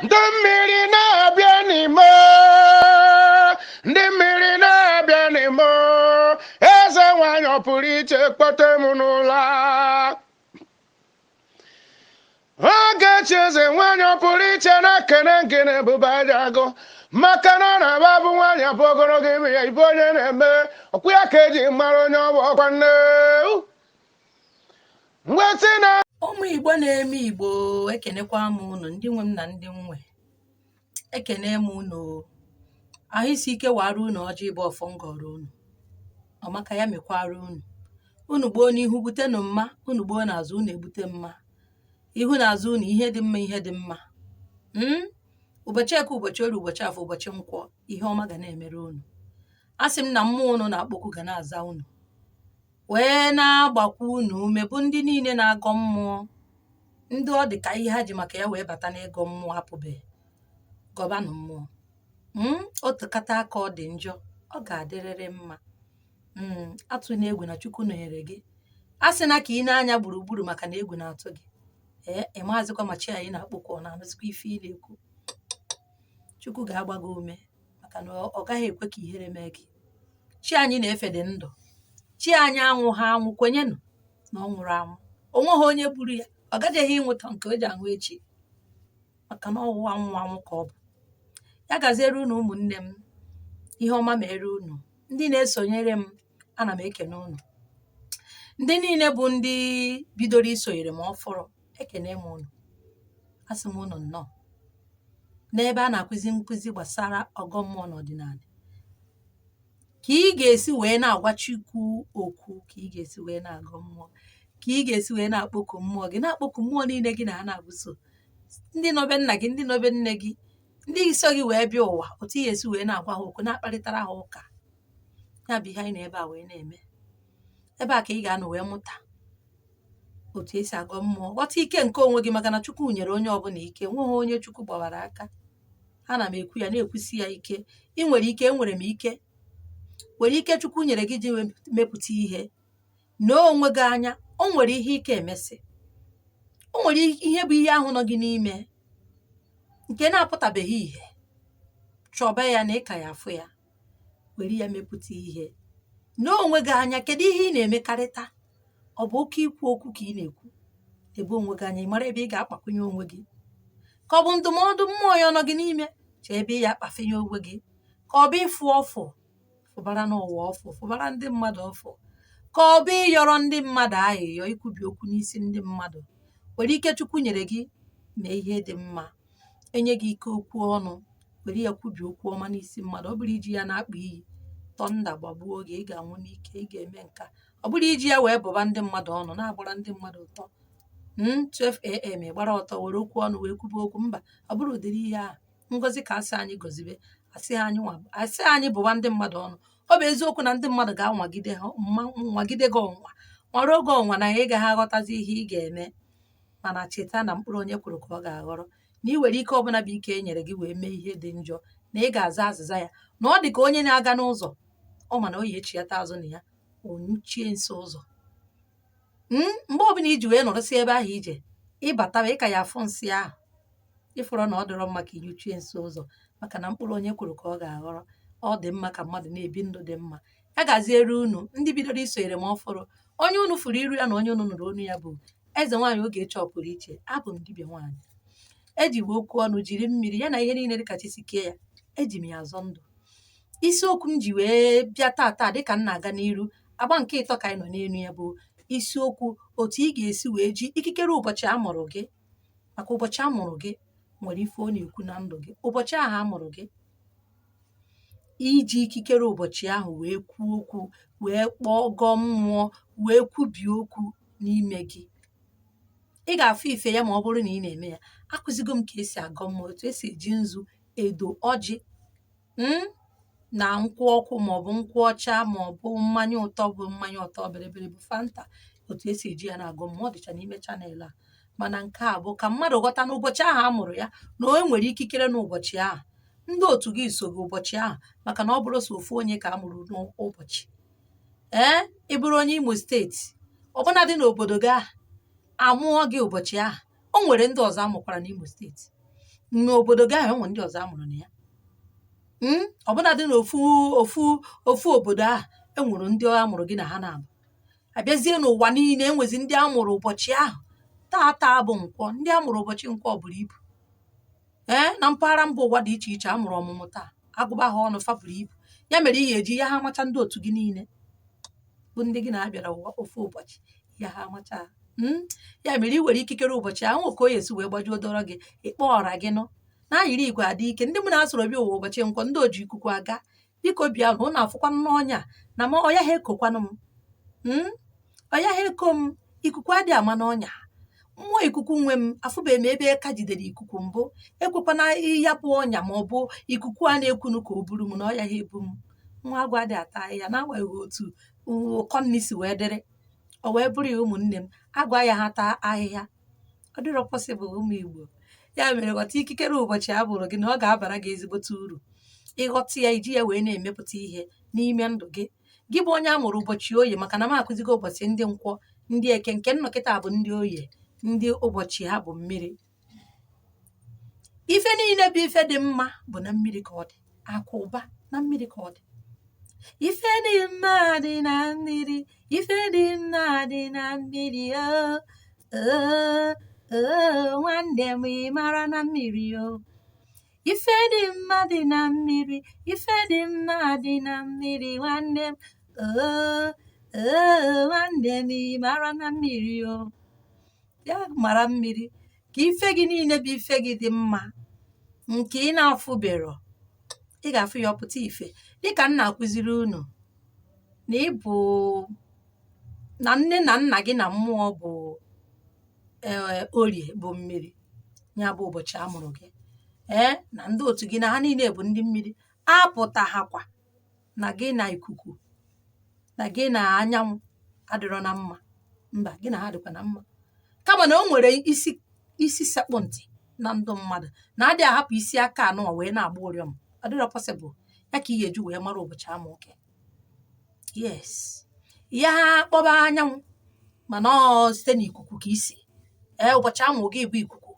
Ndị mmiri na-abịa n'ime, ndị mmiri na-abịa n'ime, eze nwanyị ọ pụrụ iche kpọte m n'ụlọ. Ogechi eze nwanyị ọ pụrụ iche na-ekene ngene ebube aja agụ maka na ọ na-aba bụ nwaanyị abụ ogologo ime ya ibe onye na-eme ọkwa ya ka eji mara onye ọ bụ ọkwa nne mgbe na. Ụmụ Igbo na-eme Igbo, ekenekwa m unu, ndị nwe m na ndị nwe. Ekene m unu. Ahụ isi ike wara unu ọjị ịbụ ọfọ ngọrọ unu. Ọmaka ya mekwara unu. Unu gboo n'ihu butenụ mma, unu gboo n'azụ unu egbute mma. Ihu na azụ unu ihe dị mma, ihe dị mma. Ụbọchị Eke, ụbọchị Orie, ụbọchị Afọ, ụbọchị Nkwọ, ihe ọma ga na-emere unu. A sị m na mmụọ unu na-akpọku ga na-aza unu, wee na-agbakwa unu ume, bụ ndị niile na-agọ mmụọ, ndị ọ dị ka ihe ha ji maka ya wee bata n'ịgọ mmụọ apụbeghị. Gọbanụ mmụọ. Otekata aka ọ dị njọ, ọ ga-adịrịrị mma. Atụna egwu na Chukwu nọnyere gị. A sị na ka ị na-anya gburugburu maka na egwu na-atụ gị. Ee, ị maazịkwa ma chi anyị na-akpọkwa ọ na-anụzikwa ife ị na-ekwu. Chukwu ga-agba gị ume maka na ọ gaghị ekwe ka ihere mee gị. Chi anyị na-efe dị ndụ. Chi anyị anwụghị anwụ, kwenyenụ na ọ nwụrụ anwụ. O nweghị onye gburu ya. Ọ gajeghị ịnwụta nke o ji anwụ echi maka na ọwụwa anwụ anwụ ka ọ bụ. Ya gaziere unu ụmụnne m, ihe ọma mere unu. Ndị na-esonyere m, ana m ekene unu. Ndị niile bụ ndị bidoro isonyere m ọfụrụ, ekene m unu. Asị m unu nnọọ n'ebe a na-akụzi nkụzi gbasara ọgọ mmụọ na ọdịnala, ka ị ga-esi wee na-agwa Chukwu okwu, ka ị ga-esi wee na-agọ mmụọ, ka ị ga-esi wee na-akpọku mmụọ gị, na-akpọku mmụọ niile gị na ha na-abụso, ndị nọ be nna gị, ndị nọ be nne gị, ndị so gị wee bịa ụwa, otu ị ga-esi wee na-agwa ha okwu, na-akparịtara ha ụka. Ya bụ ihe anyị nọ ebe a wee na-eme. Ebe a ka ị ga-anọ wee mụta otu esi agọ mmụọ, ghọta ike nke onwe gị, maka na Chukwu nyere onye ọbụla ike, nweghị onye Chukwu gbawara aka. Ana m ekwu ya, na-ekwusi ya ike. Ị nwere ike, enwere m ike. Were ike Chukwu nyere gị ji mepụta ihe. Nọọ onwe gị anya, o nwere ihe ike emesị. O nwere ihe bụ ihe ahụ nọ gị n'ime nke na-apụtabeghị ìhè. Chọba ya na ịka ya afụ ya. Were ya mepụta ihe. Nọọ onwe gị anya, kedu ihe ị na-emekarịta? Ọ bụ oke ikwu okwu ka ị na-ekwu? Ebe onwe gị anya, ị mara ebe ị ga-akpakwunye onwe gị. Ka ọ bụ ndụmọdụ mmụọ ya nọ gị n'ime, chee ebe ị ya akpafenye onwe gị. Ka ọ bụ ịfụ ọfụ, fụbara n'ụwa ọfụ, fụbara ndị mmadụ ọfụ. Ka ọ bụ ịyọrọ ndị mmadụ ayịyọ, ikwubi okwu n'isi ndị mmadụ. Were ike Chukwu nyere gị mee ihe dị mma. Enye gị ike okwu ọnụ, were ya kwubie okwu ọma n'isi mmadụ. Ọ bụrụ iji ya na-akpa iyi, thunder gbagbuo gị, ị ga-anwụ n'ike, ị ga-eme nka. Ọ bụrụ iji ya wee bụba ndị mmadụ ọnụ, na-agbara ndị mmadụ ụtọ. 12 a.m. ị gbara ọtọ were okwu ọnụ wee kwube okwu, mba, ọ bụrụ ụdịrị ihe ahụ. Ngọzi ka asị anyị gọzibe, asị anyị nwa, asị anyị bụba ndị mmadụ ọnụ. Ọ bụ eziokwu na ndị mmadụ ga-anwagide ha nwagide gị ọnwụnwa, nwara oge ọnwa na ị gaghị aghọtazi ihe ị ga-eme, mana cheta na mkpụrụ onye kwuru ka ọ ga-aghọrọ, na ị nwere ike ọbụla bụ ike e nyere gị wee mee ihe dị njọ, na ị ga-aza azịza ya, na ọ dị ka onye na-aga n'ụzọ ọ ma na o yi echighata azụ na ya onyuchie nso ụzọ. Mgbe ọbụla iji wee nọrọsị ebe ahụ ije ịbatawa, ịka ya afụ nsị ahụ ịfụrọ na ọ dịrọ mma ka inyuchie nso ụzọ, maka na mkpụrụ onye kwuru ka ọ ga-aghọrọ. Ọ dị mma ka mmadụ na-ebi ndụ dị mma. Ya gaziere unu ndị bidoro isonyere m ọfụrụ. Onye unu fụrụ iru ya na onye unu nụrụ onu ya bụ eze nwaanyị Ogechi ọpụrụ iche. Abụ m dibịa nwaanyị. Eji m okwu ọnụ, jiri mmiri ya na ihe niile dịka chi si kee ya, eji m ya azọ ndụ. Isiokwu m ji wee bịa tata, dịka m na-aga n'iru agba nke ịtọ ka anyị nọ n'elu ya, bụ isiokwu otu ị ga-esi wee ji ikikere ụbọchị a mụrụ gị, maka ụbọchị a mụrụ gị nwere ife ọ na-ekwu na ndụ gị. Ụbọchị ahụ a mụrụ gị, iji ikikere ụbọchị ahụ wee kwuo okwu, wee kpọọ, gọọ mmụọ, wee kwubie okwu n'ime gị, ị ga-afụ ife ya ma ọ bụrụ na ị na-eme ya. Akụzigo m ka esi agọ mmụọ, otu esi eji nzu, edo, ọjị na nkwụ ọkụ, maọbụ nkwụ ọcha, maọbụ mmanya ụtọ, bụ mmanya ụtọ bịrịbịrị, bụ Fanta, otu esi eji ya na-agọ mmụọ dịcha n'ime channel a. Mana nke a bụ ka mmadụ ghọta n'ụbọchị ahụ a mụrụ ya na o nwere ikikere n'ụbọchị ahụ, ndị otu gị so gị ụbọchị ahụ, maka na ọ bụrụ sọ ofu onye ka a mụrụ n'ụbọchị. Ee, ị bụrụ onye Imo Steeti, ọbụna dị n'obodo gị ahụ amụọ gị ụbọchị ahụ, o nwere ndị ọzọ amụkwara n'Imo Steeti. N'obodo gị ahụ, enwe ndị ọzọ amụrụ na ya. Ọbụnadị na ofu ofu ofu obodo ahụ, enwere ndị amụrụ gị na ha na-abụ. Abịazie n'ụwa niile, enwezi ndị amụrụ ụbọchị ahụ taa bụ Nkwọ. Ndị amụrụ ụbọchị Nkwọ buru ibu, ee, na mpaghara mba ụwa dị iche iche amụrụ ọmụmụ taa, agụba ha ọnụ, fa buru ibu. Ya mere ị ga-eji ya ha amacha ndị otu gị niile bụ ndị gị na-abịara ụwa ofu ụbọchị ya ha amacha. Ya mere ị nwere ikikere ụbọchị ahụ ka o esi wee gbajuo dọrọ gị ịkpọ ọra gị nụ na ayiri igwe adị ike. Ndị mụ na-asoro bịa ụwa ụbọchị Nkwọ, ndị oji ikuku aga, biko bịa na ụnụ afụkwanụ n'ọnya na ma ọya ha ekokwanụ m. Ọya ha eko m. Ikuku adịghị ama n'ọnya. Mmụọ ikuku nwe m, afụbeghị m ebe ka jidere ikuku mbụ. Ekwekwana ya bụ ọnya ma ọ bụ ikuku a na-ekwunu ka o buru m na ọya ha ebu m. Nwa agwọ adịghị ata ahịhịa, n'agbanyeghị otu ụkọ nri si wee dịrị. O wee bụrụ ya, ụmụnne m, agwa ya ha taa ahịhịa, ọ dịrọ possible, ụmụ Igbo. Ya mere ghọta ikikere ụbọchị a bụrụ gị, na ọ ga-abara gị ezigbote uru. Ịghọta ya, iji ya wee na-emepụta ihe n'ime ndụ gị. Gị bụ onye a mụrụ ụbọchị Oye, maka na m akụzigo ụbọchị ndị Nkwọ, ndị Eke, nke nnọkịta bụ ndị Oye, ndị ụbọchị ha bụ mmiri. Ife niile bụ ife dị mma bụ na mmiri ka ọ dị. Akụ ụba na mmiri ka ọ dị. Ife dị mma dị na mmiri, ife dị mma dị na mmiri. O o o, nwanne m, ị mara na mmiri o. Ife dị mma dị na mmiri, ife dị mma dị na mmiri, nwanne m. O o, nwanne m, ị mara na mmiri o. Ya mara mmiri ka ife gị niile bụ ife gị dị mma nke ị na-afụbero, ị ga-afụ ya ọpụta ife. Dịka m na-akụziri unu na ịbụ na nne na nna gị na mmụọ bụ, ee, Orie bụ mmiri, ya bụ ụbọchị a mụrụ gị, ee, na ndị otu gị na ha niile bụ ndị mmiri, apụtaghakwa na gị na ikuku na gị na anyanwụ adịrọ na mma. Mba, gị na ha dịkwa na mma, kama na o nwere isi isi sekpụ ntị na ndụ mmadụ na adị ahapụ isi aka anụwa wee na-agba ụrịọm. Ọ dịrọ possible. Ya ka ị ga-eji wee mara ụbọchị ama oke. Yes, ya kpọba anyanwụ, mana ọ site n'ikuku ka isi, ee, ụbọchị amụ gị bụ ikuku.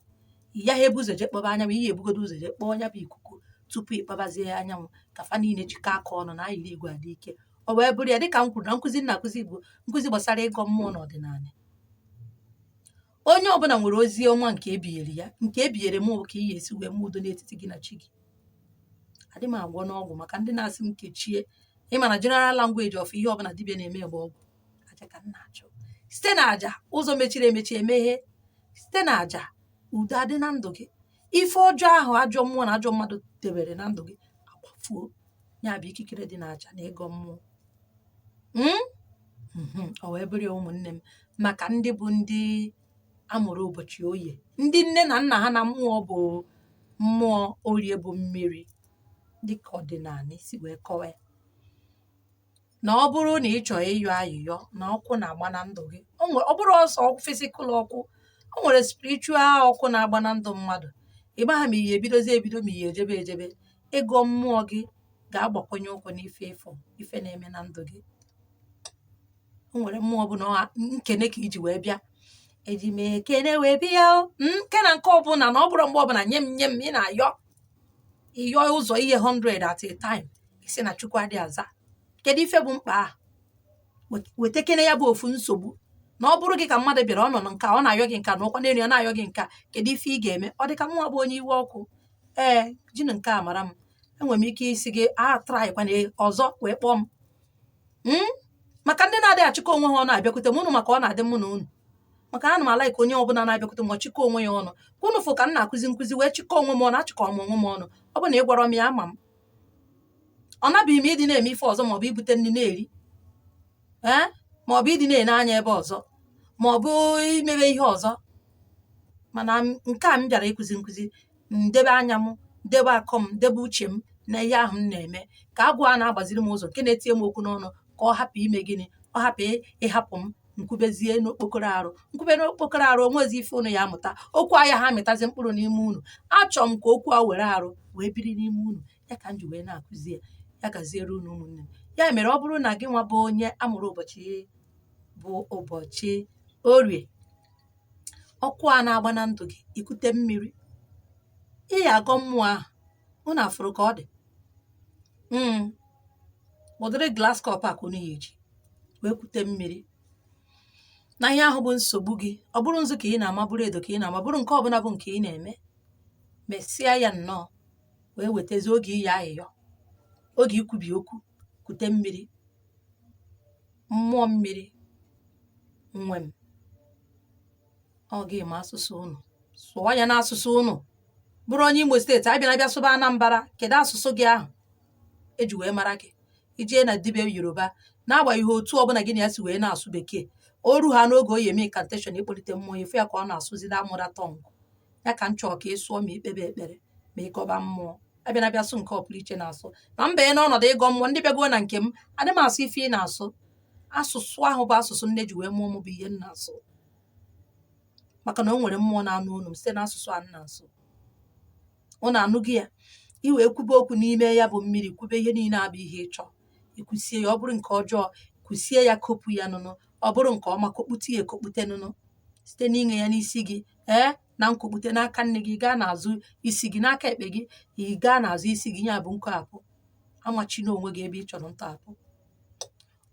Ya ha ebu ụzọ jee kpọba anyanwụ, ihe ebugodo ụzọ jee kpọọ ya bụ ikuku tupu ịkpabazie anyanwụ, ka fa niile jikọ aka ọnụ na ayiri igwe adị ike. O wee bụrụ ya, dịka m kwuru na nkụzi m na-akụzi bụ nkụzi gbasara ịgọ mmụọ na ọdịnala. Onye ọbụla nwere ozi ọma nke ebinyere ya. Nke ebinyere m bụ ka ị ga-esi wee mee udo n'etiti gị na chi gị. Adị m agwọ n'ọgwụ, maka ndị na-asị m kechie. Ịma na general language of ihe ọbụla dibịa na-eme bụ ọgwụ. Aja ka m na-achụ. Site na aja, ụzọ mechiri emechi emeghe. Site na aja, udo adị na ndụ gị. Ife ọjọọ ahụ ajọ mmụọ na ajọ mmadụ debere na ndụ gị agbafuo. Ya bụ ikikere dị na aja na ịgọ mmụọ. O wee bụrụ ya, ụmụnne m, maka ndị bụ ndị amụrụ ụbọchị Oye, ndị nne na nna ha na mmụọ bụ mmụọ Orie bụ mmiri, dịka ọdịnala si wee kọwaa ya, na ọ bụrụ na ị chọọ ịyọ ayịyọ na ọkụ na-agba na ndụ gị, o nwere, ọ bụrụ ọsọ physical ọkụ, o nwere spiritual ọkụ na-agba na ndụ mmadụ. Ị maha ma ihe ebidozi ebido, ma ihe ejebe ejebe. Ịgọ mmụọ gị ga-agbakwunye ụkwụ n'ife ịfụ ife na-eme na ndụ gị. O nwere mmụọ bụ na nkene ka iji wee bịa, eji m ekene wee bịa o. Nke na nke ọbụla na ọ bụrụ mgbe ọbụla nye m, nye m, ị na-ayọ ịyọ ụzọ ihe 100 at a time, isi na Chukwu adịghị aza. Kedu ife bụ mkpa ahụ? Wetekene ya bụ ofu nsogbu na ọ bụrụ gị ka mmadụ bịara, ọ nọ na nke a, ọ na-ayọ gị nka na ọkwa n'elu ya na-ayọ gị nka, kedu ife ị ga-eme? Ọ dị ka mụnwa bụ onye iwe ọkụ, ee, jinụ nke a mara m, enwere m ike isi gị a trykwana ọzọ wee kpọọ m. Maka ndị na-adịghị achịkọ onwe ha ọnụ abịakwute m unu, maka ọ na-adị mụ na unu, maka ana m a-like onye ọbụla na-abịakwute m, ọ chịkọ onwe ya ọnụ, ka unu fụ ka m na-akụzi nkụzi wee chịkọ onwe m ọnụ. Achịkọ m onwe m ọnụ. Ọ bụ na ị gwara m ya, ama m ọ nabeghị m ịdị na-eme ife ọzọ, maọbụ ibute nri na-eri, ee, maọbụ ịdị na-ene anya ebe ọzọ, maọbụ imebe ihe ọzọ. Mana nke a m bịara ịkụzi nkụzi, ndebe anya m, debe akọ m, debe uche m na ihe ahụ m na-eme, ka agwụ a na-agbaziri m ụzọ nke na-etinye m okwu n'ọnụ, ka ọ hapụ ime gịnị, ọ hapụ ịhapụ m nkwubezie n'okpokoro arụ, nkwube n'okpokoro arụ. Onwezi ife unu ya amụta, okwu ahịa ha amịtazi mkpụrụ n'ime unu. Achọrọ m ka okwu a were arụ wee biri n'ime unu. Ya ka m ji wee na-akụzi ya. Ya gaziere unu, ụmụnne m. Ya mere, ọ bụrụ na gị nwa bụ onye amụrụ ụbọchị bụ ụbọchị Orie, ọkụ a na-agba na ndụ gị, ikute mmiri, Ị ya agọ mmụọ ahụ. Unu afụrụ ka ọ dị? Ụdịrị glass cup a ka unu ya eji wee kute mmiri na ihe ahụ bụ nsogbu gị. Ọ bụrụ nzu ka ị na-ama, bụrụ edo ka ị na-ama, bụrụ nke ọbụla bụ nke ị na-eme, mesịa ya nnọọ, wee wetazi oge iyi ayịyọ, oge ikwubi okwu, kute mmiri. Mmụọ mmiri nwe m, ọ gị ma asụsụ unu, sụọ ya n'asụsụ unu. Bụrụ onye Imo steeti, abịa abịa sụba Anambra, kedu asụsụ gị ahụ eji wee mara gị? Ijee na dibịa Yoruba, n'agbanyeghị otu ọbụla gị na ya si wee na-asụ bekee, o ru ha n'oge o yi eme incantation, ịkpọlite mmụọ, efu ya ka ọ na-asụzi na mother tongue ya. Ka m chọọ ka ị sụọ ma ikpebe ekpere, ma ịgọba mmụọ. Abịa na-abịa sụ nke ọpụrụ iche na-asụ ma m banye n'ọnọdụ ịgọ mmụọ. Ndị bịago na nke m, adị m asụ ife ị na-asụ. Asụsụ ahụ bụ asụsụ nne ji wee mụọ m bụ ihe m na-asụ, maka na o nwere mmụọ na-anụ unu m site n'asụsụ a m na-asụ. Unu anụghị ya? I wee kwube okwu n'ime ya bụ mmiri, kwube ihe niile abụ ihe ị chọọ. Ikwusie ya, ọ bụrụ nke ọjọọ, kwusie ya, kopụ ya nụnụ. Ọ bụrụ nke ọma, kokpute ya ekokpute nụnụ, site n'inye ya n'isi gị, ee, na nkokpute n'aka nne gị gaa n'azụ isi gị, n'aka ekpe gị ị gaa n'azụ isi gị. Ya bụ nkọapụ amachina onwe gị ebe ị chọrọ ntọhapụ.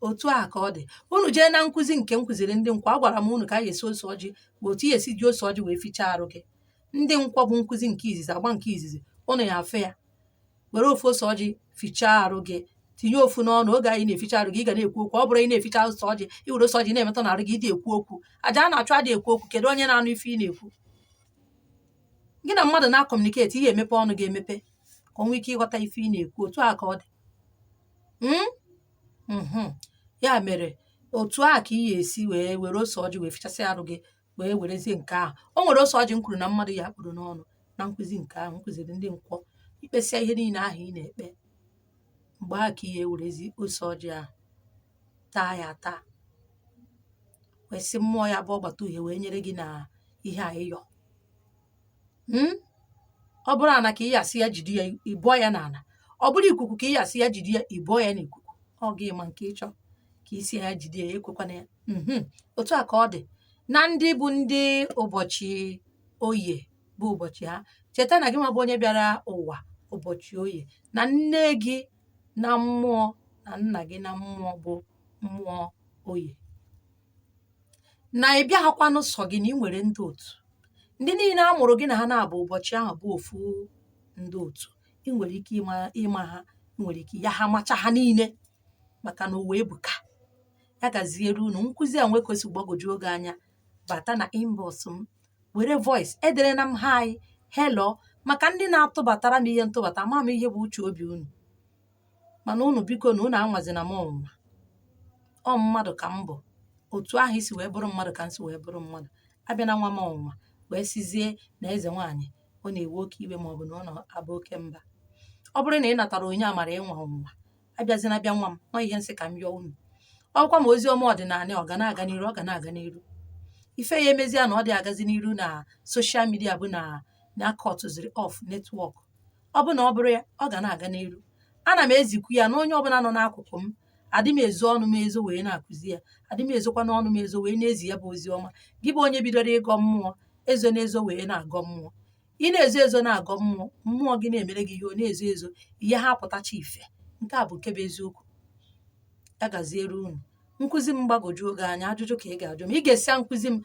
Otu a ka ọ dị. Unu jee na nkụzi nke m kụziri ndị nkwọ, agwara m unu ka a ga-esi ose ọjị, bụ otu ị ga-esi ji ose ọjị wee fichaa arụ gị. Ndị nkwọ bụ nkụzi nke izizi, agba nke izizi. Unu ya afụ ya. Were ofu ose ọjị fichaa arụ gị, tinye ofu n'ọnụ. Oge anyị na-eficha arụ gị, ị ga na-ekwu okwu. Ọ bụrụ ị na-eficha ose ọjị, i were ose ọjị na-emetụ n'arụ gị, ịdị ekwu okwu. Aja a na-achụ adị ekwu okwu. Kedu onye na-anụ ife ị na-ekwu? Gị na mmadụ na-acommunicate, ihe emepe ọnụ gị emepe ka o nwee ike ịghọta ife ị na-ekwu. Otu a ka ọ dị. Ya mere, otu a ka ị ga-esi wee were ose ọjị wee fichasị arụ gị, wee werezie nke ahụ. O nwere ose ọjị m kwuru na mmadụ ya kpụrụ n'ọnụ na nkụzi nke ahụ m kụziri ndị nkwọ. Ikpesịa ihe niile ahụ ị na-ekpe, mgbe ahụ ka ị ga-ewerezi ose ọjị ahụ taa ya taa, wee sị mmụọ ya bụ ọgbata uhie wee nyere gị na ihe a ịyọ. Ọ bụrụ ana ka ị yasị ya jide ya, ịbụọ ya n'ala. Ọ bụrụ ikuku ka ị yasị ya jide ya, ịbụọ ya n'ikuku. Ọ gị ma nke ịchọ ka isi ya jide ya, ekwekwana ya. Otu a ka ọ dị na ndị bụ ndị ụbọchị oye bụ ụbọchị ha. Cheta na gị nwa bụ onye bịara ụwa ụbọchị oye, na nne gị na mmụọ na nna gị na mmụọ bụ mmụọ oye, na ị bịaghakwanụ sọ gị, na ị nwere ndị otu. Ndị niile a mụrụ gị na ha na-abụ ụbọchị ahụ bụ ofu ndị otu. Ị nwere ike ịma ha, ị nwere ike ya ha macha ha niile, maka na ụwa ebuka. Ya gaziere unu. Nkụzi a nwe ka o si gbagwoju oge anya, bata na inbox m, were voice edere na m hi, hello. Maka ndị na-atụbatara m ihe ntụbata, ama m ihe bụ uche obi unu, mana unu biko na unu anwazina m ọnwụnwa. Ọ mmadụ ka m bụ. Otu ahụ isi wee bụrụ mmadụ ka m si wee bụrụ mmadụ. Abịa na nwa m ọnwụnwa wee sizie na eze nwaanyị ọ na-ewe oke iwe, maọbụ na ọ na-aba oke mba. Ọ bụrụ na ị natara onye amara ịnwa ọnwụnwa, abịazina bịa nwa m nọ ihe nsị ka m yọọ unu. Ọ bụkwa ma ozi ọma ọdịnala, ọ ga na-aga n'iru, ọ ga na-aga n'iru. Ife ya emezie na ọ dị agazi n'iru na social media bụ na na cutụziri off network. Ọ bụ na ọ bụrụ ya, ọ ga na-aga n'iru. Ana m ezikwu ya na onye ọbụla nọ n'akụkụ m. Adị m ezo ọnụ m ezo wee na-akụzi ya, adị m ezokwa n'ọnụ m ezo wee na-ezi ya bụ ozi ọma. Gị bụ onye bidoro ịgọ mmụọ, ezo na-ezo wee na-agọ mmụọ. Ị na-ezo ezo na-agọ mmụọ, mmụọ gị na-emere gị ihe ọ na-ezo ezo, ihe ha apụtacha ife. Nke a bụ nke bụ eziokwu. Ya gaziere unu. Nkụzi m gbagwoju oge anya, ajụjụ ka ị ga-ajụ m. Ị ga-esi nkụzi m.